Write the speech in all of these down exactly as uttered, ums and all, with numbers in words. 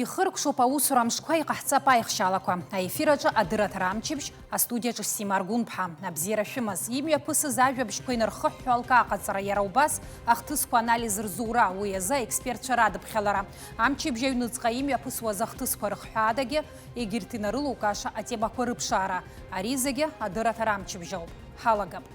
Ихыркәшоуп аусура мшқәа, иҟаҳҵап аихшьаалақәа. Аефир аҿы адырраҭара амчыбжь, астудиаҿы Сима Аргәынԥҳа. Абзиара шәымаз, имҩаԥысыз ажәабжьқәа инархыҳәҳәо алкааҟаҵара, иара убас ахҭысқәа анализ рзура, уи азы аекспертцәа радыԥхьалара. Амчыбжь аҩныҵҟа имҩаԥысуаз ахҭысқәа рыхҳәаадагьы, егьырҭ инарылукааша атемақәа рыԥшаара. Ари зегьы адырраҭара амчыбжь ауп. Ҳалагап.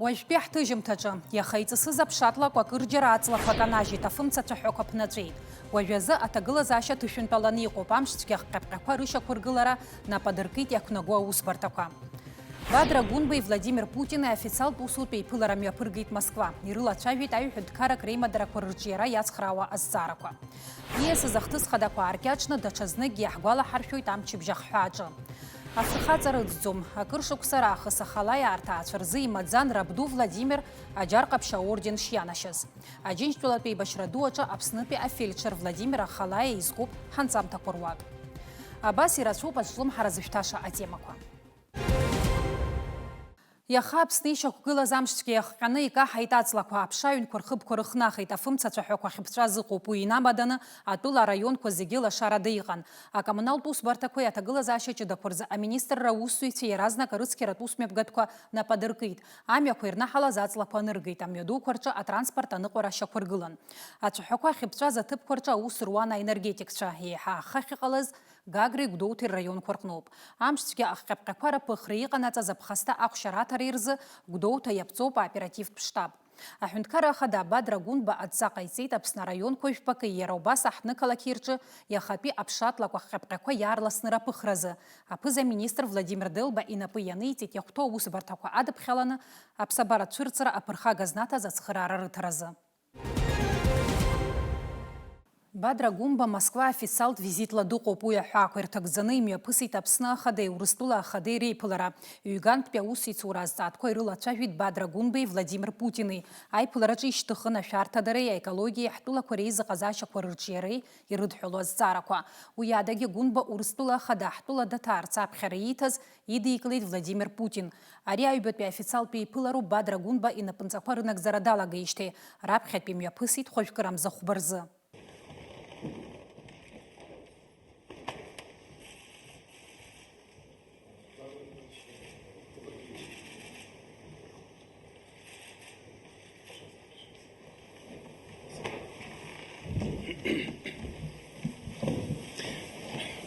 Уажәтәи ҳҭыжьымҭаҿы, иаха иҵысыз аԥшатлакә акырџьара аҵлақәа канажьит, афымцацәаҳәақәа ԥнаҵәеит. Уажәазы аҭагылазаашьа ҭышәынтәаланы иҟоуп, амшцәгьа ахҟьаԥҟьақәа рышьақәыргылара нап адыркит иақәнагоу аусбарҭақәа. Бадра Гәынбеи Владимир Путини официалтә усутә еиԥылара мҩаԥыргеит Москва. Ирылацәажәеит аҩ-ҳәынҭқаррак реимадарақәа рырҿиара иацхраауа азҵаарақәа. Ииасыз ахҭыс хадақәа ааркьаҿны, даҽазныкгьы иаҳгәалаҳаршәоит амчыбжь ахҳәааҿы. Афырхаҵа рыӡӡом, акыр шықәса раахыс ахалаиаа рҭаацәа рзы имаӡан рабду Владимир Аџьар Ҟаԥшь аорден шианашьаз. Аџьынџьтәылатә еибашьра ду аҿы Аԥснытәи афельдшер Владимир Ахалаиа изкуп ҳанҵамҭақәа руак. Абас ирацәоуп азҿлымҳара зышәҭаша атемақәа. Иаха Аԥсны ишьақәгылаз амшцәгьа иахҟьаны икаҳаит аҵлақәа, аԥша аҩнқәа рхыбқәа рыхнахит, афымцацәаҳәақәа ахьыԥҵәаз ыҟоуп, уи инамаданы атәыла араионқәа зегьы лашарада иҟан. Акоммуналтә усбарҭақәеи аҭагылазаашьа ҷыдақәа рзы аминистрра аусзуҩцәа иаразнак арыцқьаратә усмҩаԥгатәқәа нап адыркит. Амҩақәа ирнаҳалаз аҵлақәа аныргеит, амҩадуқәа рҿы атранспорт аныҟәара шьақәыргылан. Ацәаҳәақәа ахьыԥҵәаз аҭыԥқәа рҿы аус руан аенергетикцәа, еиҳа ахы ахьыҟалаз Гагреи Гәдоуҭеи рраионқәа рҟноуп. Амшцәгьа ахҟьаԥҟьақәа раԥыхра иҟанаҵаз аԥхасҭа ахәшьараҭареи рзы Гәдоуҭа иаԥҵоуп аоперативтә штаб. Аҳәынҭқарра ахада Бадра Гәынба адҵа ҟаиҵеит Аԥсны араионқәа жәпаки, иара убас аҳҭнықалақьи рҿы иахатәи аԥшатлакә ахҟьаԥҟьақәа иаарласны раԥыхразы. Аԥыза-министр Владимир Делба инапы ианиҵеит иахәҭоу аусбарҭақәа адыԥхьаланы аԥсабара цәырҵра аԥырхага знаҭаз ацхыраара рыҭаразы. Бадра Гәымба Москва официалтә визитла дыҟоуп. Уи аҳәаақәа ирҭагӡаны имҩаԥысит Аԥсны Ахадеи Урыстәыла Ахадеи реиԥылара. Ҩгантәи аусеицура азҵаатәқәа ирылацәажәеит Бадра Гәымбеи Владимир Путини. Аиԥылараҿы ишьҭыхын ашәарҭадареи аекологиеи, ҳтәылақәа реизыҟазаашьақәа рырҿиареи ирыдҳәалоу азҵаарақәа. Уи адагьы Гәымба Урыстәыла Ахада ҳтәыла даҭаарц аԥхьара ииҭаз идикылеит Владимир Путин. Ари аҩбатәи официалтә еиԥылароуп Бадра Гәымба инапынҵақәа рынагӡара далагеижьҭеи. Раԥхьатәи мҩаԥысит хәажәкырамза хәба рзы.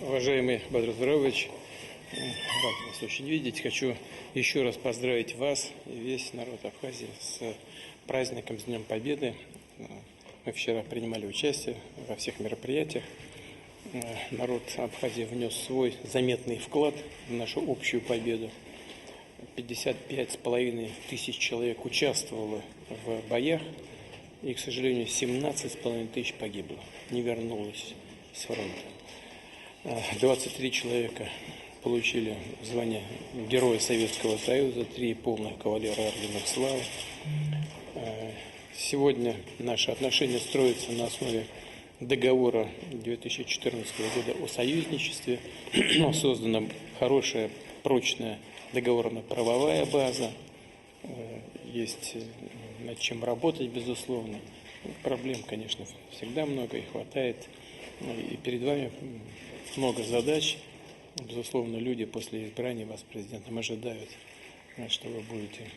Уважаемый Бадр Здорович, рад вас очень видеть. Хочу еще раз поздравить вас и весь народ Абхазии с праздником, с Днём Победы. Мы вчера принимали участие во всех мероприятиях. Народ Абхазии внёс свой заметный вклад в нашу общую победу. Пятьдесят пять с половиной тысяч человек участвовало в боях, и, к сожалению, семнадцать с половиной тысяч погибло, не вернулось с фронта. Двадцать три человека получили звание Героя Советского Союза, три полных кавалера Ордена Славы. Сегодня наши отношения строятся на основе договора две тысячи четырнадцатого года о союзничестве. Создана хорошая, прочная договорно-правовая база. Есть над чем работать, безусловно. Проблем, конечно, всегда много и хватает. И перед вами много задач. Безусловно, люди после избрания вас президентом ожидают, что вы будете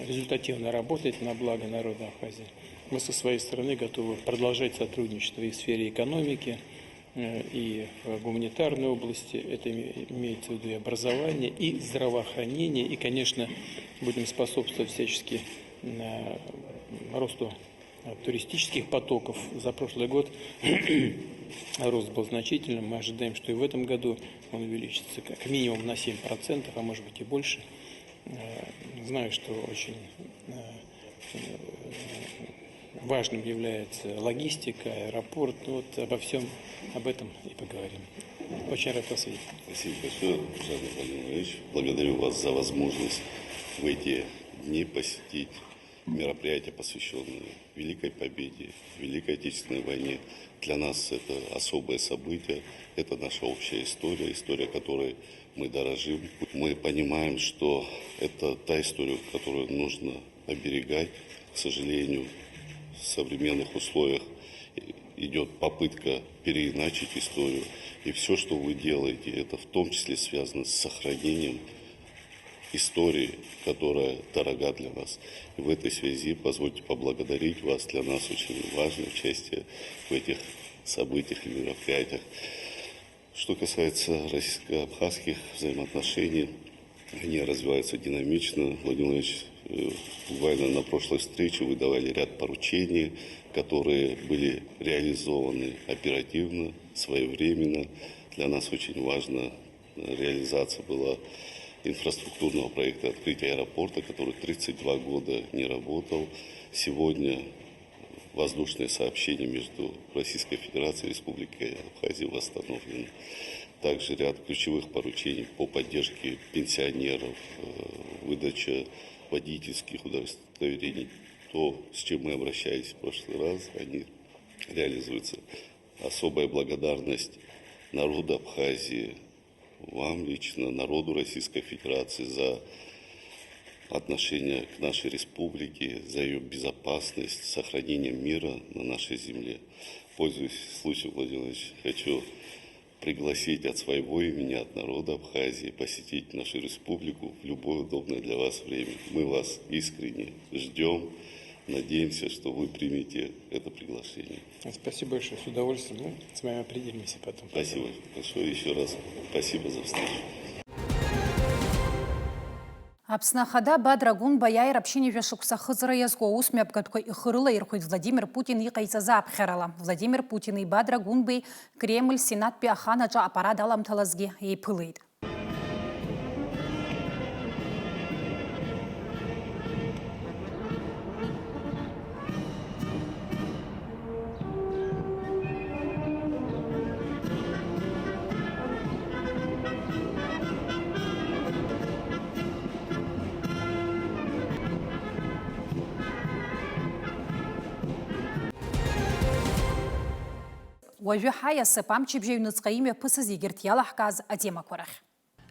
результативно работать на благо народа Абхазии. Мы со своей стороны готовы продолжать сотрудничество и в сфере экономики, и в гуманитарной области. Это имеется в виду и образование, и здравоохранение, и, конечно, будем способствовать всячески росту туристических потоков. За прошлый год рост был значительным. Мы ожидаем, что и в этом году он увеличится как минимум на семь процентов, а может быть и больше. Знаю, что очень важным является логистика, аэропорт. Вот обо всем об этом и поговорим. Очень рад вас видеть. Спасибо большое, уважаемый Владимир Владимирович. Благодарю вас за возможность в эти дни посетить мероприятия, посвящённые Великой Победе, Великой Отечественной войне. Для нас это особое событие, это наша общая история, история, которой мы дорожим. Мы понимаем, что это та история, которую нужно оберегать. К сожалению, в современных условиях Идёт попытка переиначить историю. И всё, что вы делаете, это в том числе связано с сохранением истории, которая дорога для нас. И в этой связи позвольте поблагодарить вас. Для нас очень важно участие в этих событиях и мероприятиях. Что касается российско-абхазских взаимоотношений, они развиваются динамично. Владимир Владимирович, э, буквально на прошлой встрече вы давали ряд поручений, которые были реализованы оперативно, своевременно. Для нас очень важна, э, реализация была инфраструктурного проекта открытия аэропорта, который тридцать два года не работал. Сегодня воздушное сообщение между Российской Федерацией и Республикой Абхазия восстановлено. Также ряд ключевых поручений по поддержке пенсионеров, э, выдача водительских удостоверений. То, с чем мы обращались в прошлый раз, они реализуются. Особая благодарность народу Абхазии, вам лично, народу Российской Федерации за отношение к нашей республике, за её безопасность, сохранение мира на нашей земле. Пользуясь случаем, Владимир Владимирович, хочу пригласить от своего имени, от народа Абхазии посетить нашу республику в любое удобное для вас время. Мы вас искренне ждём. Надеемся, что вы примете это приглашение. Спасибо большое, с удовольствием. Мы с вами определимся потом. Спасибо большое ещё раз. Спасибо за встречу. Аԥсны Ахада Бадра Гәынба аиааира ԥшьынҩажәа шықәса ахыҵра иазку аусмҩаԥгатәқәа ихы рылаирхәеит Владимир Путин иҟаиҵаз аԥхьарала. Владимир Путини Бадра Гәынбеи Кремль Сенаттәи аханаҿы апарад аламҭалазгьы еиԥылеит. Уажәы ҳаиасып амчыбжь аҩныҵҟа имҩаԥысыз егьырҭ иалаҳкааз атемақәа рахь.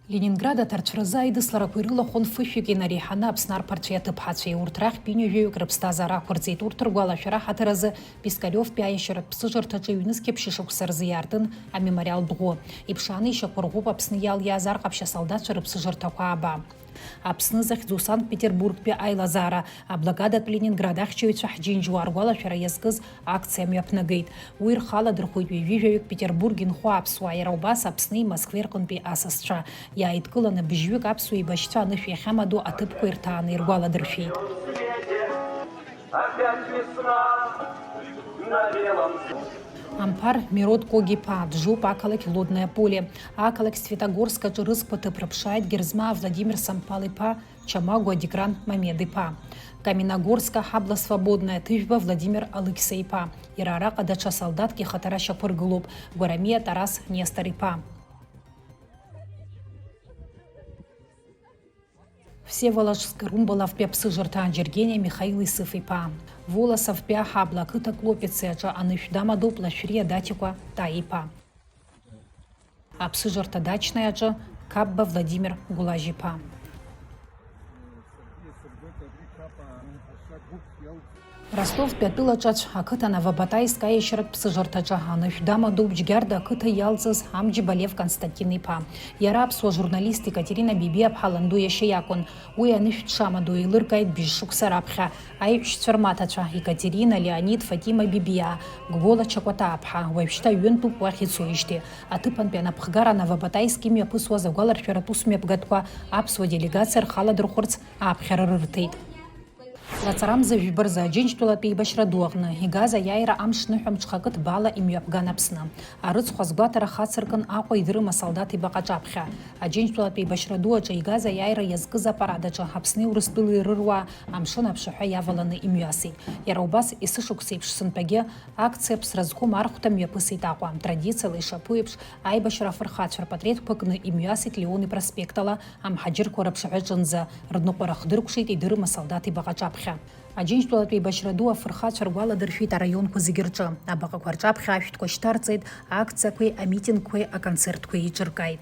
Ленинград аҭарцәразы аидысларақәа ирылахәын фышәҩык инареиҳаны Аԥсны арԥарцәеи аҭыԥҳацәеи. Урҭ рахьтә ҩынҩажәаҩык рыԥсҭазаара ақәырҵеит. Урҭ ргәалашәара ҳаҭыр азы Пискаревтәи аиашьаратә ԥсыжырҭаҿы ҩнызқьи ԥшьышықәса рзы иаартын амемориалтә ӷәы. Иԥшааны ишьақәырӷәӷәоуп Аԥсны иалиааз арҟаԥшь асолдаҭцәа рыԥсыжырҭақәа ааба. Аԥсны захьӡу Санкт-Петербургтәи аилазаара, аблокадатә Ленинград ахьчаҩцәа ҳџьынџьуаа ргәалашәара иазкыз акциа мҩаԥнагеит. Уи рхы аладырхәит ҩажәижәаҩык Петербург инхо аԥсуаа, иара убас Аԥсни Москвеи рҟынтәи асасцәа. Иааидкыланы быжьҩык аԥсуа еибашьцәа анышә иахьамадоу аҭыԥқәа ирҭааны иргәаладыршәеит. Амԥар Мирод Когиԥа дыжуп ақалақь Лодное Поле. Ақалақь Светогорск аҿы рызқәа ҭыԥ рыԥшааит Герзмаа Владимир Самԥал-иԥа, Чамагәа Дикран Мамед-иԥа. Каменногорска ҳабла Свободное Ҭыжәба Владимир Алықьса-иԥа. Иара араҟа даҽа солдаҭк ихаҭара шьақәыргылоуп, Гәарамиа Тарас Нестор-иԥа. Всеволожск Румбаловтәи аԥсыжырҭа Џьергениа Михаил Исыф-иԥа. Волосовтәи аҳабла ақыҭа Клопицы аҿы анышә дамадоуп Лашәриа Даҭикәа Таиа-иԥа. Аԥсыжырҭа Дачное аҿы Қапба Владимир Гәлажь-иԥа. Ростовтәи атәылаҿацә ақыҭа Новобатаиск аиашьаратә ԥсыжырҭаҿы анышә дамадоуп Џьгьарда ақыҭа иалҵыз Амџьба Лев Константин-иԥа. Иара аԥсуа журналист Екатерина Бибиа-ԥҳа ланду иашьа иакәын. Уи анышә дшамадоу еилыркааит быжь шықәса раԥхьа. Аиҳәшьцәа рмаҭацәа, Екатерина, Леонид, Фатима Бибиаа, Гәгәола Чакәатаа-ԥҳа, уажәшьҭа ҩынтәуп уахь ицоижьҭеи. Аҭыԥантәи анапхгара Новобатаиск имҩаԥысуаз агәаларшәаратә усмҩаԥгатәқәа аԥсуа делегациа рхаладырхәырц аԥхьара рырҭеит. Лаҵарамза жәба рзы Аџьынџьтәылатәи еибашьра ду аҟны игаз аиааира амш ныҳәамҽхакы ҭбаала имҩаԥган Аԥсны. Арыцхә азгәаҭара хацыркын Аҟәа идырым асолдаҭ ибаҟа аҿаԥхьа. Аџьынџьтәылатәи еибашьра ду аҿы игаз аиааира иазкыз апарад аҿы Аԥсни Урыстәылеи рыруаа амшын аԥшаҳәа иаваланы имҩасит. Иара убас есышықәса еиԥш сынтәагьы акциа ԥсра зқәым архәҭа мҩаԥысит Аҟәа. Традициала ишаԥу еиԥш, аибашьра афырхацәа рпатреҭқәа кны имҩасит Леон ипроспект ала амҳаџьырқәа рыԥшаҳәаҿынӡа, рныҟәара хдыркәшеит идырым асолдаҭ ибаҟа аҿаԥхьа. Аџьынџьтәылатәи еибашьра ду афырхацәа ргәаладыршәеит араионқәа зегьы рҿы. Абаҟақәа рҿаԥхьа ашәҭқәа шьҭарҵеит, акциақәеи амитингқәеи аконцертқәеи еиҿыркааит.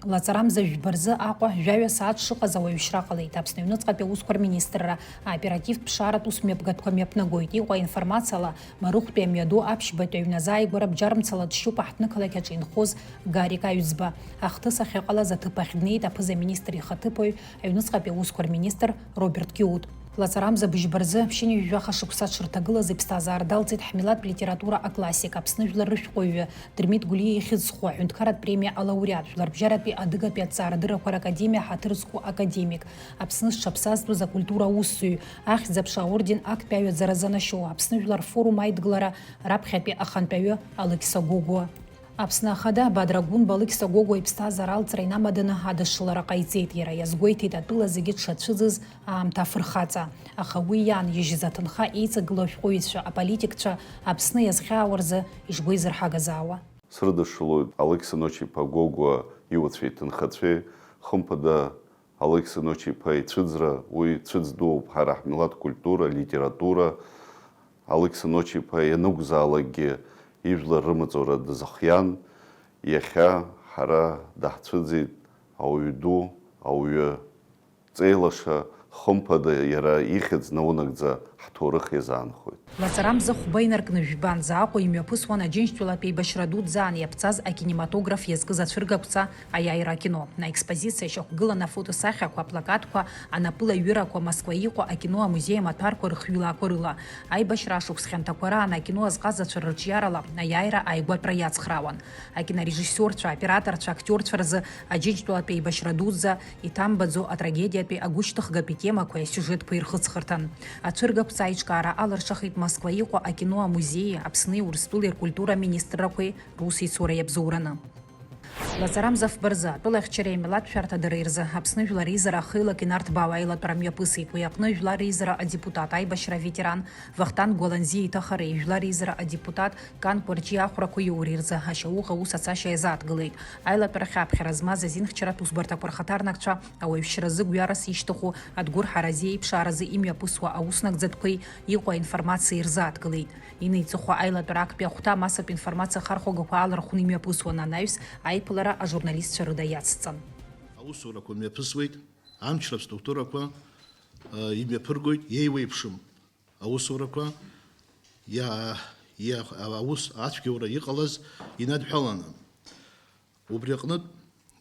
Лаҵарамза жәба рзы Аҟәа жәаҩа сааҭ шыҟаз ауаҩшьра ҟалеит. Аԥсны аҩныҵҟатәи аусқәа рминистрра аоперативтә ԥшааратә усмҩаԥгатәқәа мҩаԥнагоит. Иҟоу аинформациала, Марыхәтәи амҩаду аԥшьбатәи аҩны азааигәара бџьармцала дшьуп аҳҭнықалақь аҿы инхоз Гарик Аҩӡба. Ахҭыс ахьыҟалаз аҭыԥ ахь днеит аԥыза-министр ихаҭыԥуаҩ, аҩныҵҟатәи аусқәа рминистр Роберт Киут. Лаҵарамза быжьба рзы ԥшьынҩажәаха шықәса дшырҭагылаз иԥсҭазаара далҵит ҳмилаҭтә литература аклассик, Аԥсны жәлар рышәҟәыҩҩы Дырмит Гәлиа ихьыӡ зху аҳәынҭқарратә премиа алауреат, Жәларбжьаратәи адыгатәи аҭҵаарадыррақәа ракадемиа ҳаҭыр зқәу академик, Аԥсны зҽаԥсазтәыз акультура аусзуҩ, Ахьӡ-аԥша аорден актәи аҩаӡара занашьоу, Аԥсны Жәлар рфорум аидгылара раԥхьатәи ахантәаҩы Алықьса Гогәуа. Аԥсны Ахада Бадра Гәынба Алықьса Гогәуа иԥсҭазаара алҵра инамаданы адышшылара ҟаиҵеит. Иара иазгәеиҭеит атәыла зегьы дшацәыӡыз аамҭа афырхаҵа. Аха уи иаанижьыз аҭынха еиҵагылоу ашәҟәыҩҩцәа, аполитикцәа Аԥсны иазхьаауа рзы ишгәеизырҳагазаауа. Срыдышшылоит Алықьса Ночи-иԥа Гогәуа иуацәеи иҭынхацәеи, хымԥада, Алықьса Ночи-иԥа ицәыӡра, уи цәыӡ дууп ҳара ҳмилаҭ культура, литература. Алықьса Ночи-иԥа ианакәзаалакгьы ижәлар рымаҵура дазыхиан, иахьа ҳара даҳцәыӡит ауаҩ ду, ауаҩы ҵеилаша, хымԥада, иара ихьӡ наунагӡа ҳҭоурых иазаанхоит. Лаҵарамза хәба инаркны жәбанӡа Аҟәа имҩаԥысуан Аџьынџьтәылатә еибашьра дуӡӡаан иаԥҵаз акинематограф иазкыз ацәыргақәҵа Аиааира акино. Аекспозициа шьақәгылан афотосахьақәа, аплакатқәа, анапылаҩырақәа, Москва иҟоу акино амузеи амаҭәарқәа рыхҩылаақәа рыла. Аибашьра ашықәс хьанҭақәа раан акино азҟазацәа рырҿиарала аиааира ааигәатәра иацхраауан. Акинорежиссиорцәа, аоператорцәа, актиорцәа рзы Аџьынџьтәылатә еибашьра дуӡӡа, иҭамбаӡо атрагедиатәи агәышьҭыхгатәи темақәеи асиужетқәеи рхыҵхырҭан. Ацәыргақәҵа аиҿкаара алыршахеит Москва иҟоу акино амузеии Аԥсни Урыстәылеи ркультура аминистррақәеи русеицуреи иабзоураны. Лаҵарамза фба рзы атәыла ахьчареи амилаҭ шәарҭадареи рзы Аԥсны Жәлар Реизара ахеилак инарҭбаау аилатәара мҩаԥысит. Уи аҟны Жәлар Реизара адепутат, аибашьра аветеран Вахтанг Гәаланӡиа иҭахареи Жәлар Реизара адепутат Кан Кәарҷиа ахәрақәа иоуреи рзы ашьауӷа аус ацашьа иазааҭгылеит. Аилатәарахь аԥхьара змаз азинхьчаратә усбарҭақәа рхаҭарнакцәа ауаҩшьразы гәҩарас ишьҭыху, адгәырҳаразы еиԥшааразы имҩаԥысуа ауснагӡатәқәеи иҟоу аинформациеи рзааҭгылеит. Инеиҵыху аилатәара актәи ахәҭа амассатә информациа ахархәагақәа алархәны имҩаԥысуан анаҩс аиԥылара ажурналистцәа рыда иацҵан. Аусурақәа мҩаԥысуеит, амчра структурақәа, э, имҩаԥыргоит, еиуеиԥшым аусурақәа, иа-, иа-, аус ацәгьоура иҟалаз инадҳәаланы. Убри аҟнытә,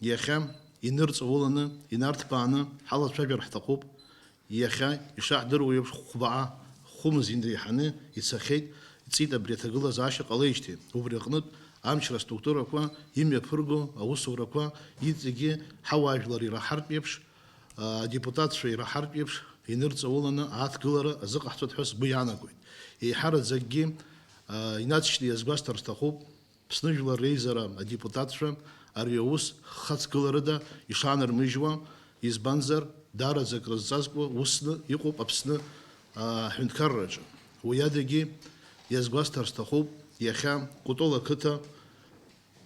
иахьа инырҵауланы, инарҭбааны ҳалацәажәар ҳҭахуп. Иахьа ишаҳдыруа еиԥш, хәбаа, хәымз инреиҳаны ицахьеит, иҵит абри аҭагылазаашьа ҟалеижьҭеи. Убри аҟнытә, амчра структурақәа имҩаԥырго аусурақәа иҵегьы ҳауаажәлар ираҳартә еиԥш, а, адепутатцәа ираҳартә еиԥш инырҵауланы ааҭгылара азыҟаҳҵоит ҳәа сгәы иаанагоит. Еиҳараӡакгьы, а, инаҵшьны иазгәасҭар сҭахуп, Аԥсны Жәлар Реизара адепутатцәа ари аус хацгыларада ишаанармыжьуа, избанзар, даараӡа акрызҵазкуа усны иҟоуп Аԥсны, а, аҳәынҭқарраҿы. Уи адагьы иазгәасҭар сҭахуп, иахьа Кәтол ақыҭа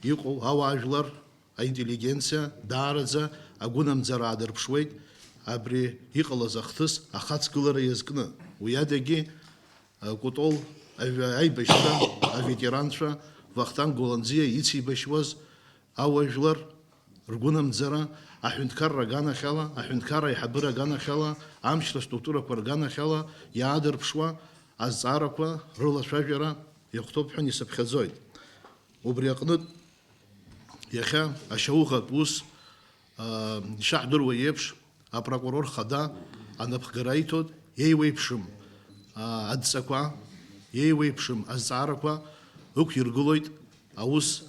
иҟоу ауаажәлар, аинтеллигенциа даараӡа агәынамӡара аадырԥшуеит абри иҟалаз ахҭыс ахацгылара иазкны. Уи адагьы, Кәтол ажәа-, аибашьра аветеранцәа Вахтанг Гәаланӡиа ицеибашьуаз ауаажәлар ргәынамӡара аҳәынҭқарра аганахьала, аҳәынҭқарра аиҳабыра аганахьала, амчра структурақәа рганахьала иаадырԥшуа азҵаарақәа рылацәажәара иахәҭоуп ҳәа исыԥхьаӡоит. Убри аҟнытә, иахьа ашьауӷатә ус, аа, ишаҳдыруа еиԥш, апрокурор хада анапхгара иҭоит, еиуеиԥшым, аа, адҵақәа, еиуеиԥшым азҵаарақәа ықәиргылоит аус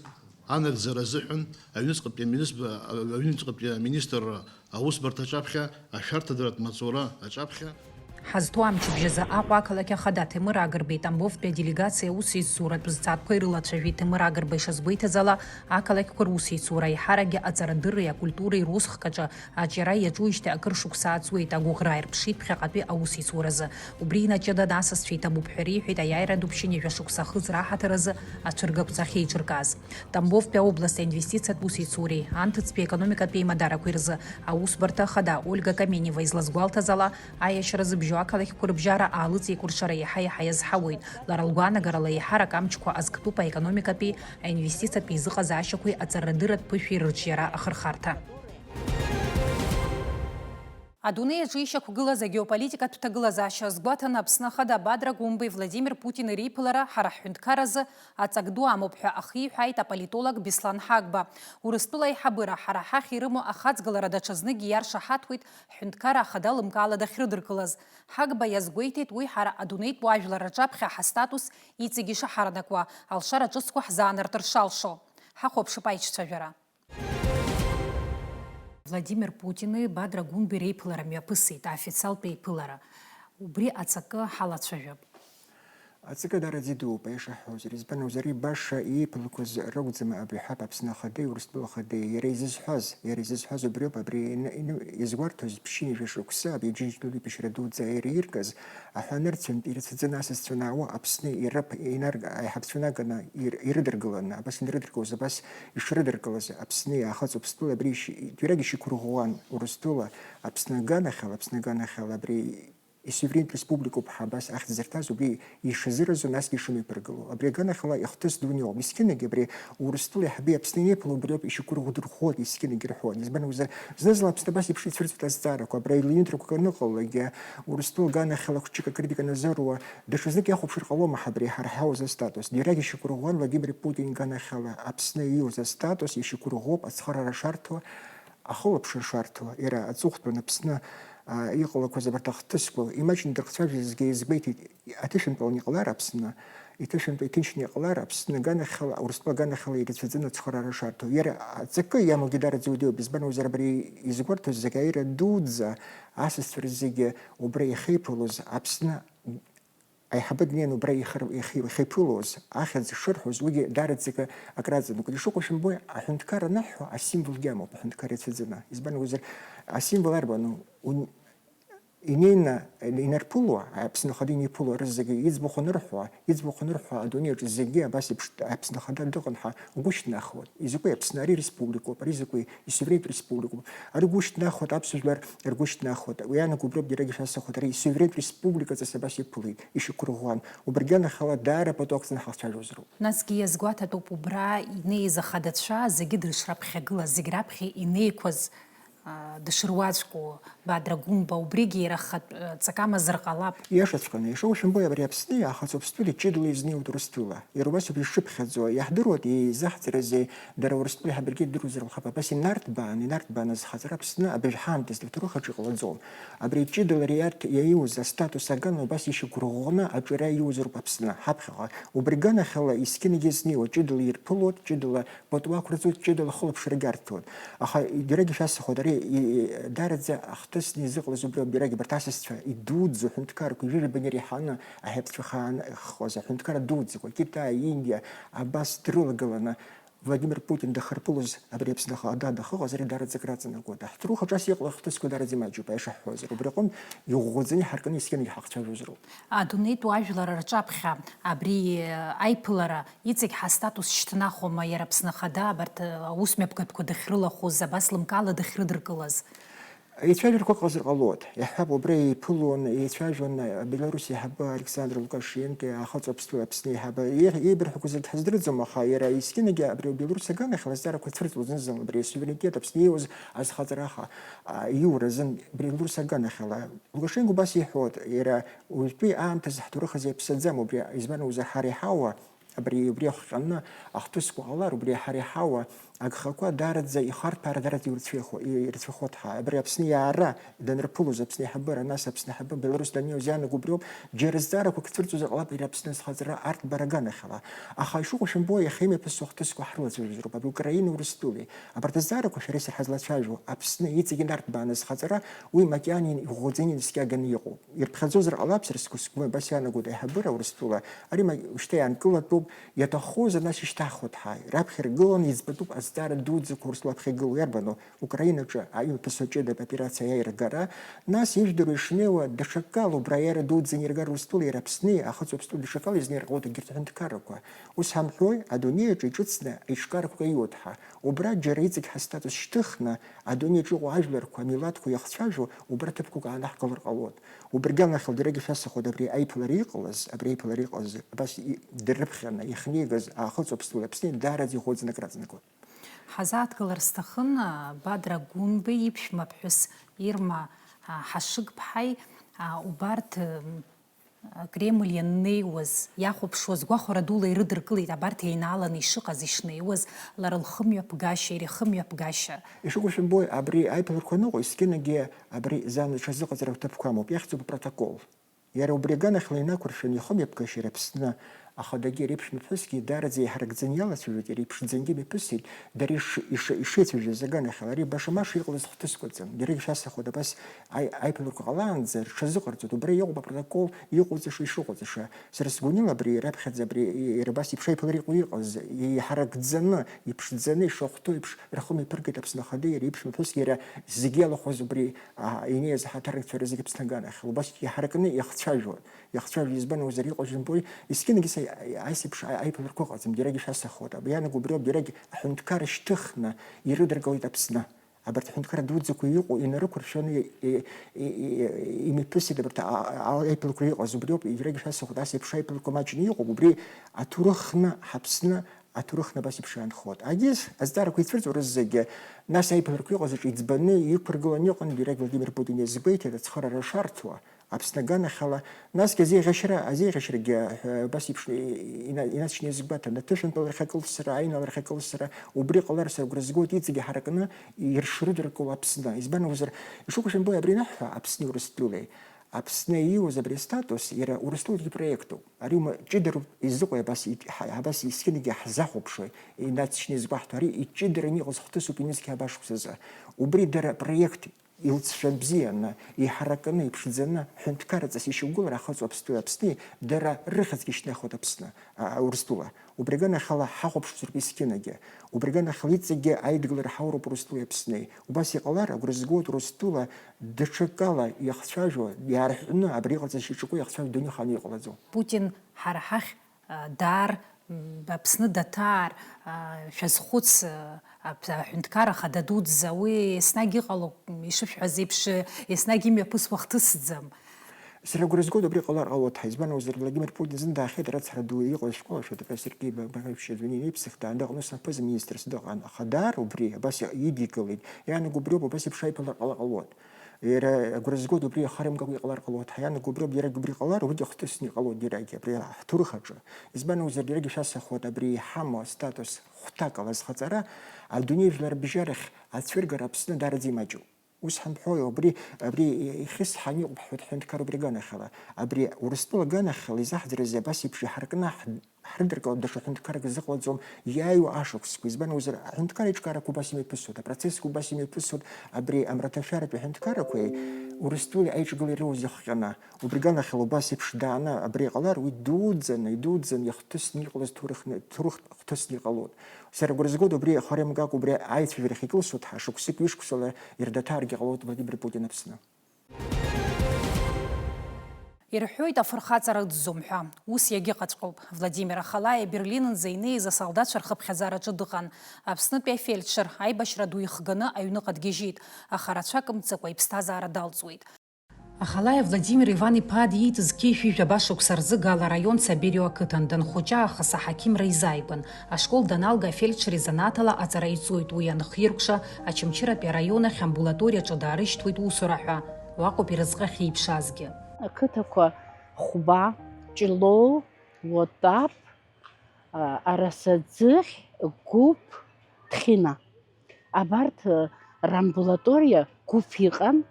анагӡара азыҳәан аҩныҵҟатәи аминисб-, аҩныҵҟатәи аминистрра аусбарҭа аҿаԥхьа, ашәарҭадаратә маҵура аҿаԥхьа. Ҳазҭоу амчыбжь азы Аҟәа ақалақь ахада Ҭемыр Агрбеи Тамбовтәи аделегациа аусеицуратә зҵаарақәа ирылацәажәеит. Ҭемыр Агрба ишазгәеиҭаз ала, ақалақьқәа русеицура аиҳаракгьы аҵарадырреи акультуреи русхк аҿы аҿиара иаҿуижьҭеи акыр шықәса ааҵуеит, агәыӷра аирԥшит ԥхьаҟатәи аусеицуразы. Убри инаҷыданы асасцәа иҭабуп ҳәа риҳәеит аиааиратә ԥшьынҩажәа шықәса ахыҵра аҳаҭыр азы ацәыргақәҵа ахьеиҿыркааз. Тамбовтәи аобласт аинвестициатә усеицуреи анҭыҵтәи аекономикатәи аимадарақәеи рзы аусбарҭа ахада Ольга Каменева излазгәалҭаз ала, аиашьаразы Ақалақьқәа рыбжьара аалыҵ еиқәыршара иаҳа-иаҳа иазҳауеит. Лара лгәаанагарала, еиҳарак амчқәа азктәуп аекономикатәи, аинвестициатә еизыҟазаашьақәеи аҵарадырратә ԥышәеи рырҿиара ахырхарҭа. Адунеи аҿы ишьақәгылаз агеополитикатә ҭагылазаашьа азгәаҭаны, Аԥсны Ахада Бадра Гәымбеи Владимир Путини реиԥылара ҳара ҳҳәынҭқарразы аҵак ду амоуп ҳәа ахиҳәааит аполитолог Беслан Ҳагба. Урыстәыла аиҳабыра ҳара ҳахь ирымоу ахаҵгылара даҽазныкгьы иаршаҳаҭуеит ҳҳәынҭқарра Ахада лымкаала дахьрыдыркылаз. Ҳагба иазгәеиҭеит уи ҳара адунеитә уаажәлар рҿаԥхьа ҳастатус иҵегь ишаҳаранакуа, алшара ҿыцқәа ҳзаанартыр шалшо. Ҳахәаԥшып аиҿцәажәара. Владимир Путини Бадра Гәымбеи реиԥылара мҩаԥысит, аофициалтә еиԥылара. Убри аҵакы ҳалацәажәап. Аҵакы даараӡа идууп, аиаша ҳҳәозар. Избан акәзар, баша иеиԥылақәаз ракәӡам абри ҳаԥ Аԥсны Ахадеи Урыстәыла Ахадеи. Иара изызҳәаз, иара изызҳәаз убриоуп, абри ин-, ин-, иазгәарҭоз ԥшьынҩажәа шықәса абри Џьынџьтәылатәи ԥышәара дуӡӡа аира иркыз, аҳәа нырцәынтә ирыцәаӡаны асасцәа анаауа Аԥсны ирыԥ-, инарг-, аиҳабацәа наганы ир-, ирыдыркыланы, абас инрыдыркылоз, абас ишрыдыркылаз Аԥсни Аахыҵ Уԥстәылеи абри ишьи-, џьарак ишьақәырӷәӷәан, Урыстәыла Аԥсны аганахьала, Аԥсны аганахьала абри исуверентә республикоуп ҳәа абас ахьӡ зырҭаз убри ишазыразу, насгьы ишымҩаԥыргыло. Абри аганахьала ихҭыс дуны иҟоуп. Есқьынагьы абри Урыстәылеи ҳаби Аԥсни иеиԥыло убриоуп, ишьақәырӷәӷәо дырӷәӷәоит, есқьынагьы ирҳәон. Избан акәзар, зны-зынла Аԥсны абас еиԥш ицәырҵуеит азҵаарақәа, абра аилиунтрақәа аныҟалалакгьы, Урыстәыла аганахьала хәҷык акритика назыруа, даҽазнык иахәаԥшыр ҟалома ҳабри ҳара ҳауз астатус? Џьарак ишьақәырӷәӷәан Владимир Путин иганахьала Аԥсны ииуз астатус ишьақәырӷәӷәоуп ацхыраара шарҭо, ахылаԥшра шарҭо, иара аҵыхәтәан Аԥсны, а, иҟалақәаз абарҭ ахҭысқәа, имаҷны дырхцәажәазгьы иазгәеиҭеит, аҭышәынтәалан иҟалар Аԥсны, иҭышәынтәа иҭынчны иҟалар Аԥсны аганахьала, Урыстәыла аганахьала ирацәаӡаны ацхыраара шарҭо. Иара аҵакы иамоугьы даараӡа иудиоуп, избан акәзар абри изгәарҭоз зегь аира дуӡӡа асасцәа рзегьы убра иахьеиԥылоз Аԥсны аиҳабы днеин убра ихыр-, ихи-, ихиԥылоз, ахьӡ шырҳәоз, уигьы даараӡагьы акраҵанакуеит. Ишыҟоу шәымбои, аҳәынҭқар аныҳәо асимволгьы амоуп, аҳәынҭқар иацәаӡаны. Избан акәзар, асимвол арбану? Уи инеины инарԥыло, Аԥсны Ахада иниԥыло рызегьы иӡбахә анырҳәо, иӡбахә анырҳәо, адунеи аҿы зегьы абас еиԥш Аԥсны Ахада дыҟан ҳәа угәы шьҭнахуан. Изакәи Аԥсны? Ари республикоуп, ари закәи? Исуверентә республикоуп. Ари ргәы шьҭнахуеит, аԥсуа жәлар ргәы шьҭнахуеит. Уи анаго убриоуп џьарагьы шәасҳәахуеит, ари исуверентә республикаҵас абас иԥылеит, ишьақәырӷәӷәан. Убри аганахьала даара пату ақәҵаны ҳахцәажәозароуп. Насгьы иазгәаҭатәуп убра инеиз ахадацәа зегьы дышраԥхьагылаз, зегь раԥхьа инеиқәаз, аа, дышруаӡәку Бадра Гәымба, убригьы иара ахатә, э, ҵак амазар ҟалап. Иашаҵәҟьаны, ишыҟоу шәымбои, абри Аԥсни Аахыҵ Уԥстәыли ҷыдала изнеиуеит Урыстәыла. Иара убас ауп ишыԥхьаӡо. Иаҳдыруеит, изаҳҵарызеи, дара Урыстәылеи ҳабаргьы идыруазар лхап, абас инарҭбаан, инарҭбаан азхаҵара Аԥсны абыржә ҳаамҭазтәи аҭоурых аҿы иҟалаӡом. Абри ҷыдала ари арҭ иаиуз астатус аган убас ишьақәырӷәӷәаны аҿиара иуазароуп Аԥсны, ҳаԥхьаҟа. Убри аганахьала есқьынагьы изнеиуа ҷыдала ирԥылоит, ҷыдала пату ақәырҵоит, ҷыдала хылаԥшрагьы арҭоит. Аха џьарагьы шәасҳәоит, ари и-, и-, даараӡа ахҭысны изыҟалаз убри ауп, џьарагьы абарҭ асасцәа идуӡӡоу аҳәынҭқарқәа ҩажәа бынҩ реиҳаны аҳәаԥҵәахаан иахҟаз аҳәынҭқарра дуӡӡақәа, Китай, Индиа, абас дрылагыланы Владимир Путин дахарԥылоз абри Аԥсны Ахада дахыҟаз, ари даараӡа акраҵанакуеит. Аҳҭнықалақь аҿы ас иҟало ахҭысқәа даараӡа имаҷуп, аиаша ҳҳәозар. Убри аҟынтә иӷәӷәаӡаны иҳаркны есқьынагьы ҳахцәажәозароуп. Адунеитә уаажәлар рҿаԥхьа абри, э, аиԥылара иҵегь ҳастатус шьҭнахуама, иара Аԥсны Ахада абарҭ, э, аус мҩаԥгатәқәа дахьрылахәыз, абас лымкаала дахьрыдыркылаз? Еицәажәарақәа ыҟазар ҟалоит. Иаҳҳәап, убра еиԥылон, еицәажәон Беларуси аиҳабы Александр Лукашенко, Аахыҵ Уԥстәылеи Аԥсни аиҳабы. Еи-, еибырҳәақәо зегь ҳаздырӡом, аха иара есқьынагьы абри Беларуси аганахьала азҵаарақәа цәырҵуеит зны-зынла, абри асуверенитет Аԥсны ииуз азхаҵара аха, а, иура азын Беларуси аганахьала. Лукашенко убас иҳәоит, иара уажәтәи аамҭазы ҳҭоурых азы иаԥсаӡам, убри избан акәзар, ҳара иҳауа, абри, убри ахҟьаны ахҭысқәа ҟалар, убри ҳара иҳауа агхақәа даараӡа ихарҭәаара даараӡа ирцәихо-, ирцәахоит ҳәа. Абри Аԥсны иаара данырԥылоз, Аԥсны аиҳабыра, нас Аԥсны аиҳабы Беларусь даннеиуаз иаанаго убриоуп, џьара зҵаарақәак цәырҵуазар ҟалап иара Аԥсны азхаҵара арҭбаара аганахьала. Аха ишыҟоу шәымбои, иахьа имҩаԥысуа ахҭысқәа ҳрылацәажәозароуп, абри Украина, Урыстәылеи. Абарҭ азҵаарақәа шәареи сареи ҳазлацәажәо, Аԥсны иҵегь инарҭбааны азхаҵара, уи макьана иӷәӷәаӡаны инаскьаганы иҟоуп. Ирԥхьаӡозар ҟалап, сара сгәы, сгәы абас иаанагоит аиҳабыра Урыстәыла, ари ма-, шьҭа иаанкылатәуп, Иаҭаххозар, нас ишьҭаҳхуеит ҳәа. Раԥхьа иргыланы иӡбатәуп азҵаара дуӡӡақәа Урыстәыла аԥхьа игылоу. Иарбану? Украинаҿы аимаԥысра ҷыдатә операциа аиаигарагара, нас ижәдыруа ишнеиуа даҽакала убра аиааира дуӡӡа иниргар Урыстәыла, иара Аԥсни, ахыҵ Уаԥстәыла даҽакала изнеирҟьоит егьырҭ аҳәынҭқаррақәа. Ус ҳамҳәои, адунеи аҿы иҿыцны аиҿкаарақәак аиуеит ҳәа. Убра џьара иҵегь ҳастатус шьҭыхны, адунеи аҿы иҟоу ажәларқәа, амилаҭқәа иахцәажәо, убра ҭыԥқәак аанаҳкылар ҟалоит. Убри аганахьала, даргьы шәасҳәахоит, абри аиԥылара иҟалаз, абри аиԥылара иҟалаз, абас и-, дыррыԥхьаны иахьнеигаз Аахыҵ Уаԥстәылеи Аԥсни даараӡа ихәыцны акраҵанакуеит. Ҳазааҭгылар сҭахын, а, Бадра Гәынбеи иԥшәма ԥҳәыс Ирма, а, Ҳашыгԥҳаи, а, убарҭ, м, а, Кремль ианнеиуаз, иахәаԥшуаз гәахәара дула ирыдыркылеит абарҭ еинааланы ишыҟаз, ишнеиуаз, лара лхымҩаԥгашьа, иара ихымҩаԥгашьа. Ишыгәышәымбои, абри аиԥыларақәа аныҟоу, есқьынагьы абри зан лҽазыҟаҵара аҭыԥқәа амоуп, иахьӡуп апротокол. Иара убри аганахьала инақәыршәаны ихымҩаԥгашьа иара Аԥсны ахадагьы иара иԥшәмаԥҳәысгьы даараӡа иҳаракӡаны иалацәажәеит, иара иԥшӡангьы мҩаԥысит, дара иш-, иш-, ишеицәажәоз аганахьала ари баша-маша иҟалаз хҭысқәаӡам. Иаргьы шәасҳәахоит, абас аи-, аиԥыларақәа ҟалаанӡа рҽазыҟарҵоит, убра иҟоуп апротокол иҟоуҵаша, ишыҟоуҵаша. Сара сгәанала абри раԥхьаӡа абри иара абас еиԥш аиԥылара иҟоу иҟаз, иҳаракӡаны, иԥшӡаны ишахәҭоу еиԥш рхы мҩаԥыргеит Аԥсны Ахада, иара иԥшәмаԥҳәысгьы иара зегьы иалахәыз убри, а, инеиз аҳаҭырнакцәа рзы Аԥсны аганахьала. Убас иҳаракны иахцәажәо, иахцәажәо, избан акәзар, иҟоу жәымбои, есқьынагьы са-, ас еиԥш а-, аиԥыларақәа ыҟаӡам, џьарагьы шәасҳәахуеит. Аб-, ианаго убриоуп, џьарагь аҳәынҭқар шьҭыхны ирыдыркылеит Аԥсны. Абарҭ аҳәынҭқарра дуӡӡақәа иҟоу инарықәыршәаны и-, и-, и-, и-, имҩаԥысит абарҭ а-, а-, а-, аиԥыларақәа иҟаз, убриоуп, егьырагьы шәасҳәахуеит, ас еиԥш аиԥыларақәа маҷны иҟоуп, убри аҭоурыхны ҳаԥсны, аҭоурыхны абас еиԥш иаанхоит. Агьыс, азҵаарақәа ицәырҵуа рызегьы, нас аиԥыларақәа иҟаз аҿы иӡбаны иқәыргыланы иҟан, егьырагь Владимир Путин иазгәеиҭеит, ацхыраара шарҭо, Аԥсны аганахьала, насгьы азеиӷьашьара, азеиӷьашьарагьы, ы, абас еиԥш, и-, ина-, инаҵшьны иазгәаҭан, аҭышәынтәаларахь акылсра, аиналарахь акылсра, убри ҟалар сара агәра згоит, иҵегьы ҳаракны иршрыдыркыло Аԥсны. Избан акәзар, ишыгәышәымбои, абри анаҳҳәа, Аԥсни Урыстәылеи, Аԥсны ииуз абри астатус, иара Урыстәылатәи проектуп. Ари ума ҷыдароуп изыҟои абас ит-, ҳа-, абас есқьынагьы ҳзахәаԥшуеи, инаҵшьны иазгәаҳҭо, ари иҷыдараны иҟаз хҭысуп, инызқьи абашықәсазы. Убри дара проект илҵшәа бзианы, иҳаракны, иԥшӡаны, ҳәынҭқарраҵас ишьақәгылара ахыҵуа Аԥстәи Аԥсни, дара рыхьӡгьы шьҭнахуеит Аԥсны, а, Урыстәыла. Убри аганахьала ҳахәаԥшзароуп есқьынагьы. Убри аганахьала иҵегьгьы аидгылара ҳауроуп Урыстәылеи Аԥсни. Убас иҟалар, агәра згоит Урыстәыла даҽакала иахцәажәо, иаарҳәны, абри иҟарҵашьа иҿаку иахцәажәо дунеихааны иҟалаӡом. Путин ҳара ҳахь, а, даар, м, Аԥсны даҭаар, а, шәазхәыц, а, Аԥ-, аҳәынҭқарра хада дуӡӡа, уи еснагь иҟало, м, ишышәҳәаз еиԥш, еснагь имҩаԥысуа хҭысӡам. Сара агәра згоит, убри ҟалар ҟалоит ҳәа. Избан акәзар, Владимир Путин зны даахьеит, ара цҳара ду иҟаз школа, Шәатәа Сергеи Ба-, Багаевич Звенин иԥсахт, аанда аҟны санԥыз аминистрс дыҟан, аха даара убри абас идикылеит. Иаанаго убриоуп, абас еиԥш аиԥылара ҟала ҟалоит. Иара агәра згоит, убри иахаримгакәа иҟалар ҟалоит. Ҳаиаанаго убриоуп, иарагь убри ҟалар, уигьы хҭысны иҟалоит иарагьы абри ҳҭоурых аҿы. Избан акәзар, иарагь шәасҳәахуеит, абри иҳамоу астатус хәҭакала азхаҵара адунеи жәлар рыбжьарахь ацәыргара Аԥсны даараӡа имаҷуп. Ус ҳамҳәои, убри, абри ихьысҳаны иҟоуп ҳҳәынҭ-, ҳҳәынҭқарра убри аганахьала. Абри Урыстәыла аганахьала изаҳӡарызеи абас еиԥш иҳаркны ҳд-, ҳрыдыркылап, даҽа ҳәынҭқаррак зыҟалаӡом иааиуа ашықәсқәа. Избан акәзар, аҳәынҭқарра аиҿкаарақәа убас имҩаԥысуеит, апроцессқәа убас имҩаԥысуеит, абри амраҭашәаратәи аҳәынҭқаррақәеи Урыстәылеи аиҿагылара ируаз иахҟьаны. Убри аганахьала убас еиԥш дааны абри иҟалар, уи дуӡӡаны, идуӡӡаны иахҭысны иҟалаз ҭоурыхны, ҭоурых хҭысны иҟалоит. Сара агәра згоит, убри ахаримгакәа убри аицәажәарахь икылсуеит ҳәа, шықәсык ҩышықәсала ирдаҭааргьы ҟалоит Владимир Путин Аԥсны. Ирҳәоит, афырхаҵа рыӡӡом ҳәа. Ус иагьыҟаҵәҟьоуп. Владимир Ахалаиа Берлинынӡа инеиз асолдаҭцәа рхыԥхьаӡараҿы дыҟан. Аԥснытәи афельдшер аибашьра ду ихганы аҩныҟа дгьежьит, аха рацәак мцыкәа иԥсҭазаара далҵуеит. Ахалаиа Владимир Иван-иԥа диит зқьи жәшәи жәаба шықәса рзы Гала араион Сабирио ақыҭан данхәыҷы аахыс аҳақьымра изааигәан. Ашкол даналга, афельдшер изанааҭ ала аҵара иҵоит, уи анхиркәша, Очамчыратәи араион ахь амбулаториаҿы даарышьҭуеит усура ҳәа. Уаҟоуп ирызҟы ахьиԥшаазгьы. Ақыҭақәа Хәба, Ҷлоу, Уатаԥ, а, Арасаӡыхь, Гәыԥ, Ҭхьына. Абарҭ, а, рамбулаториа Гәыԥ иҟан,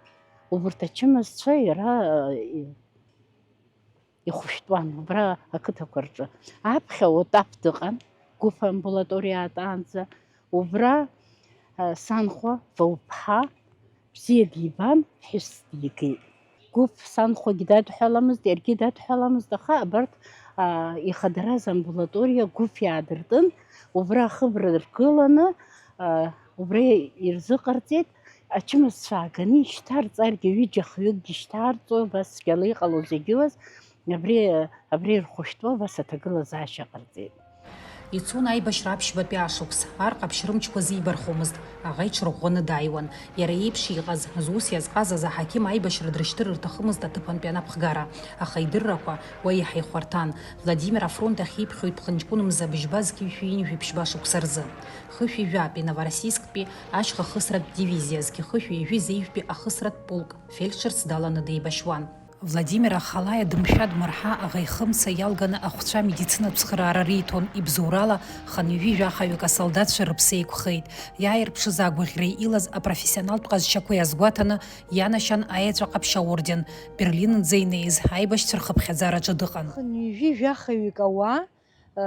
убарҭ ачымазцәа иара, а, и-, ихәышәтәуан, убра ақыҭақәа рҿы. Аԥхьа Уатаԥ дыҟан, Гәыԥ амбулаториа аатаанӡа, убра, а, санхәа Вауԥҳа бзиа дибан, ԥҳәыс дигеит. Гәыԥ санхәагь дадҳәаламызт, иаргьы дадҳәаламызт, аха абарҭ Ихадараз амбулаториа гәыԥ иаадыртын, убра ахыбра ргыланы, убра ирзыҟарҵеит, ачымазцәа ааганы ишьҭарҵаргьы, ҩыџьа-хҩыкгьы шьҭарҵо, абас цәгьала иҟало зегьы уаз, абри, абри ирхәышәтәуа абас аҭагылазаашьа ҟарҵеит. Ицон аибашьра аԥшьбатәи ашықәс, ар ҟаԥшь рымчқәа зибархомызт, аӷа иҽырӷәӷәаны дааиуан. Иара иеиԥш иҟаз, зус иазҟазаз аҳақьым аибашьра дрышьҭыр рҭахымызт аҭыԥантәи анапхгара, аха идыррақәа уа иаҳа ихәарҭан. Владимир афронт ахь иԥхьоит ԥхынҷкәын мза быжьба зқьи жәшәи ҩынҩажәи ԥшьба шықәса рзы. Хышәи жәаби Новороссийсктәи ашьха хысратә дивизиа зқьи хышәи ҩажәи зеижәтәи ахысратә полк фельдшерс даланы деибашьуан. Владимир ахалаиа дымшәа-дмырҳа аӷа ихы мца иалганы ахәцәа амедицинатә цхыраара риҭон, ибзоурала хынҩажәи жәахаҩык асолдаҭцәа рыԥсы еиқәхеит. Иааирԥшыз агәаӷьра илаз апрофессионалтә ҟазшьақәа иазгәаҭаны ианашьан аеҵәа ҟаԥшь аорден, Берлинынӡа инеиз аибашьцәа рхыԥхьаӡараҿы дыҟан. Хынҩажәи жәахаҩык ауаа, э,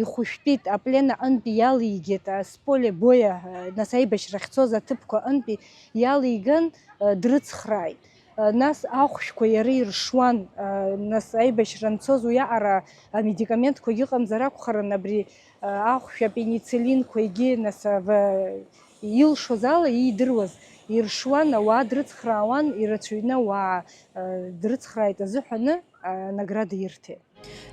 ихәышәтәит, аплен аҟынтәи иалигеит, э, с поля боя, э, нас аибашьра ахьцоз аҭыԥқәа аҟынтәи иалиган, э, дрыцхрааит. Э, нас ахәшәқәа иара иршуан, э, нас аибашьра анцоз уиаҟара амедикаментқәагьы ыҟамзар акәхарын, абри, э, ахәшә, апенициллинқәа егьи нас ава-, илшоз ала иидыруаз иршуан, ауаа дрыцхраауан, ирацәаҩны ауаа, э, дрыцхрааит азыҳәаны, э, анаграда ирҭеит.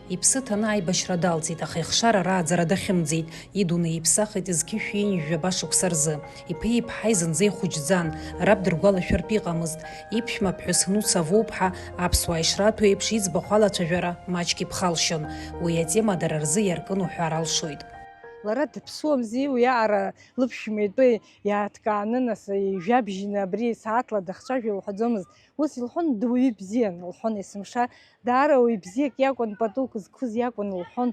Иԥсы ҭаны аибашьра далҵит, аха ихшара рааӡара дахьымӡеит. Идунеи иԥсахит зқьышә ҩынҩажәаба шықәса рзы. Иԥеи иԥҳаи зынӡа ихәыҷӡан, раб дыргәалашәартә иҟамызт. Иԥшәма ԥҳәыс Нуца Вуԥҳа аԥсуаа ишраҭо еиԥш иӡбахә алацәажәара маҷк иԥхалшьон. Уи атема дара рзы иаркын уҳәар алшоит. Лара дыԥсуамзи, уиаҟара лыԥшәма итәы иааҭкааны, нас, ижәабжьны абри сааҭла дахцәажәо лҳәаӡомызт. Ус илҳәон, дуаҩы бзиан, лҳәон есымша. Даара уаҩ бзиак иакәын, патук зқәыз иакәын, лҳәон.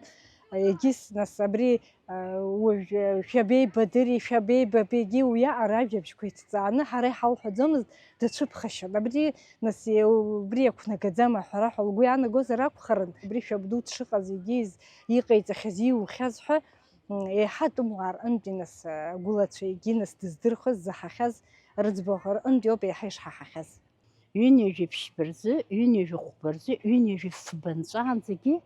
Егьыс, нас, абри, а, уажә, а, шәабеибадыри, шәабеибабеги, уиаҟара ажәабжьқәа иҭҵааны ҳара иҳалҳәаӡомызт, дацәыԥхашьон. Абри, нас, е-, убри иақәнагаӡам аҳәара ҳәа лгәы иаанагозар акәхарын, убри шәабду дшыҟаз, егьи из-, иҟаиҵахьаз, ииухьаз ҳәа, м, еиҳа атәымуаа рҟынтәи, нас, агәылацәа, егьи, нас, дыздырхыз, ззаҳахьаз рыӡбахә рҟынтәи ауп еиҳа ишҳаҳахьаз. Ҩынҩажәи ԥшьба рзы, ҩынҩажәи хәба рзы, ҩынҩажәи фба нҵәаанӡагьы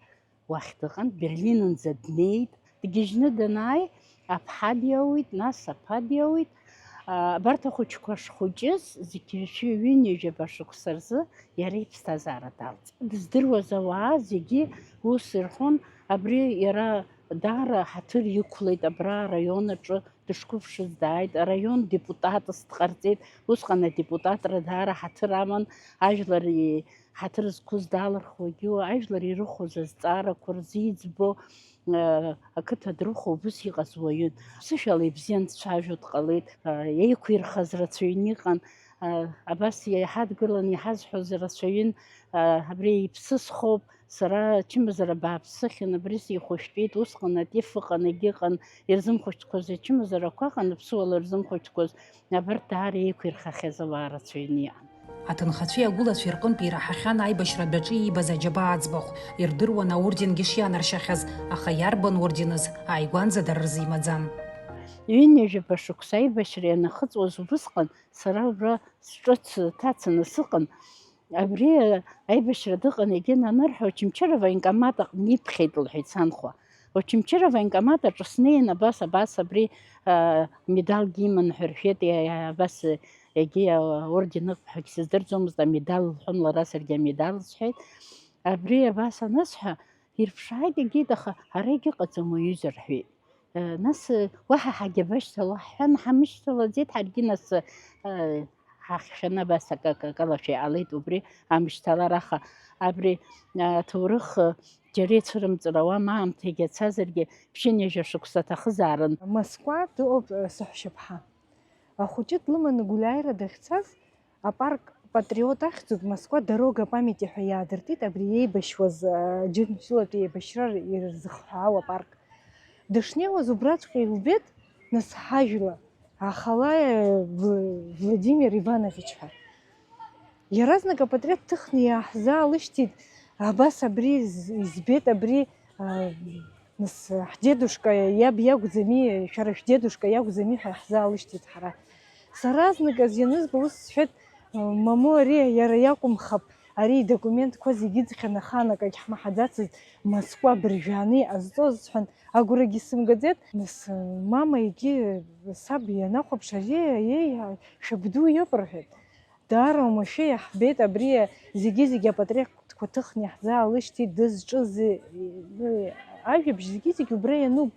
уахь дыҟан, Берлинынӡа днеит. Дгьежьны данааи, аԥҳа диауит, нас аԥа диауит. А, абарҭ ахәыҷқәа шхәыҷыз, зегьы шәи ҩынҩажәаба шықәса рзы иара иԥсҭазаара далҵит. Дыздыруаз ауаа зегьы ус ирҳәон, абри иара даара ҳаҭыр иқәлеит абра араион аҿы. Дышқәыԥшыз дааит, араион депутатс дҟарҵеит, усҟан адепутатра даара ҳаҭыр аман, ажәлар и-, ҳаҭыр зқәыз далырхуагьы, ажәлар ирыхәоз азҵаарақәа рзы иӡбо, э, ақыҭа дрыхәо убыс иҟаз уаҩын. Ԥсышәала ибзиан дцәажәо дҟалеит, э, еиқәирхаз рацәаҩны иҟан, э, абас иҳадгылан иҳазҳәоз рацәаҩын, э, абри иԥсысхоуп, Сара ачымазара бааԥсыхьан, абри сихәышәтәит, усҟан атиф ыҟан, егьыҟан, ирзымхәыцкәаз ачымазарақәа ыҟан, аԥсуала ирзымхәыцкәаз, абарҭ даара еиқәирхахьаз ауаа рацәаҩны иҟан. Аҭынхацәеи агәылацәеи рҟынтә ираҳахьан аибашьратә аҿы иибаз аџьабаа аӡбахә, ирдыруан аорденгьы шианаршьахьаз, аха иарбан орденыз ааигәанӡа дара рзы имаӡан. Ҩынҩажәаба шықәса аибашьра ианахыҵуаз убысҟан, сара убра сҿыц ҭацаны сыҟан. Абри аибашьра дыҟан, егьи анырҳәа, Очамчыра авоенкомат аҟны иԥхьеит, лҳәеит санхәа. Очамчыра авоенкомат аҿы снеин, абас, абас, абри, а, медалгьы иман ҳәа рҳәеит, иа-, иа-, абас, егьи аорден ыҟоуп ҳәагьы сыздырӡомызт, амедал лҳәон лара, саргьы амедал сҳәеит. Абри абас анысҳәа, ирԥшааит, егьит, аха ара егьыҟаӡам, уаҩызар, рҳәеит. Э, нас, э, уаҳа ҳагьабашьҭало ҳҳәан, ҳамышьҭалаӡеит ҳаргьы, нас, э, ҳахьшәаны абас акы, акы, акалашәа иҟалеит убри амышьҭалара, аха абри, э, аҭоурых, э, џьара ицәырымҵыр ауам, аамҭагьы ацазаргьы, ԥшьынҩажәа шықәса аҭахызаарын. Москва дыҟоуп, э, саҳәшьаԥҳа. Ахәыҷы длыманы гәлиааира дахьцаз, апарк Патриот ахьӡуп, Москва дорога памяти ҳәа иаадыртит абри иеибашьуаз, а, Џьынџьтәылатәи еибашьра ирзыхҳәаау апарк. Дышнеиуаз убраҵәҟьа илбеит, нас, ҳажәла, Ахалаиа Вл-, Владимир Иванович ҳәа. Иаразнак апатреҭ ҭыхны иааҳзаалышьҭит, абас абри з-, избеит, абри, а, Нас, ҳдедушка иаб иакәӡами, шәара шәдедушка иакәӡами ҳәа иаҳзаалышьҭит ҳара. Сара зныказ ианызба ус сҳәеит, мамоу, ари иара иакәымхап, Ари идокументқәа зегьы иӡхьан, ахаанакагь ҳмаҳаӡацызт, Москва быржәааны иҟазҵоз сҳәан, агәрагьы сымгаӡеит. Нас, мама егьи саб ианахәаԥш, ари, аиеи, шәабду иоуп, рҳәеит. Даара уамашәа иаҳбеит, абри зегьы-зегьы апатреҭқәа ҭыхны иаҳзаалышьҭит, дызҿыз, ажәабжь зегьы-зегьы убра иануп,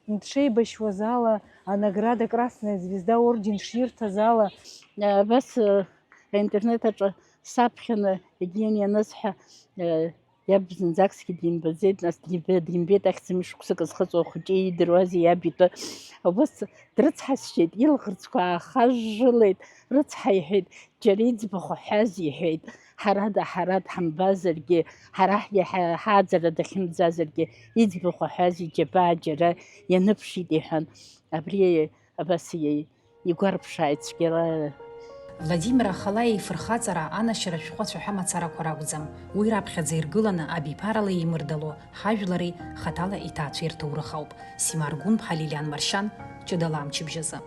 дшеибашьуаз ала, анаграда Красная Звезда орден ширҭаз ала. Абас, э, аинтернет аҿы саԥхьаны, егьиан ианысҳәа, э, иаб зынӡакгьы димбаӡеит, нас димбеит, димбеит, ахьӡ-мышықәсак зхыҵуа ахәыҷы иидыруазеи иаб итәы. Убас дрыцҳасшьеит, илаӷырӡқәа аахажәжәылеит, рыцҳа иҳәеит, џьара иӡбахә ҳәаз иҳәеит, ҳара да-, ҳара дҳамбазаргьы, ҳара ҳгьы ҳа-, ҳааӡара дахьымӡазаргьы, иӡбахә ҳәаз иџьабаа џьара ианыԥшит иҳәан, абри абас иеи-, игәарԥшааит цәгьала. Владимир Ахалаиа ифырхаҵара анашьара шәҟәы ацәаҳәа мацарақәа ракәӡам, уи раԥхьаӡа иргыланы абиԥарала еимырдало ҳажәлари хаҭала иҭаацәеи рҭоурых ауп. Симар Гәынԥҳа, Лилиан Маршьан, ҷыдала амчыбжьазы.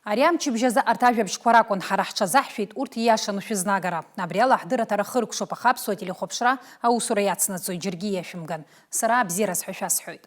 Ари амчыбжьазы арҭ ажәабжьқәа ракәын ҳара ҳҽазаҳшәеит, урҭ ииашаны шәызнагара. Абри ала ҳдырраҭара хыркәшоуп, аха Аԥсуа телехәаԥшра аусура иацнаҵоит, џьаргьы иашәымган. Сара абзиараз ҳәа шәасҳәоит.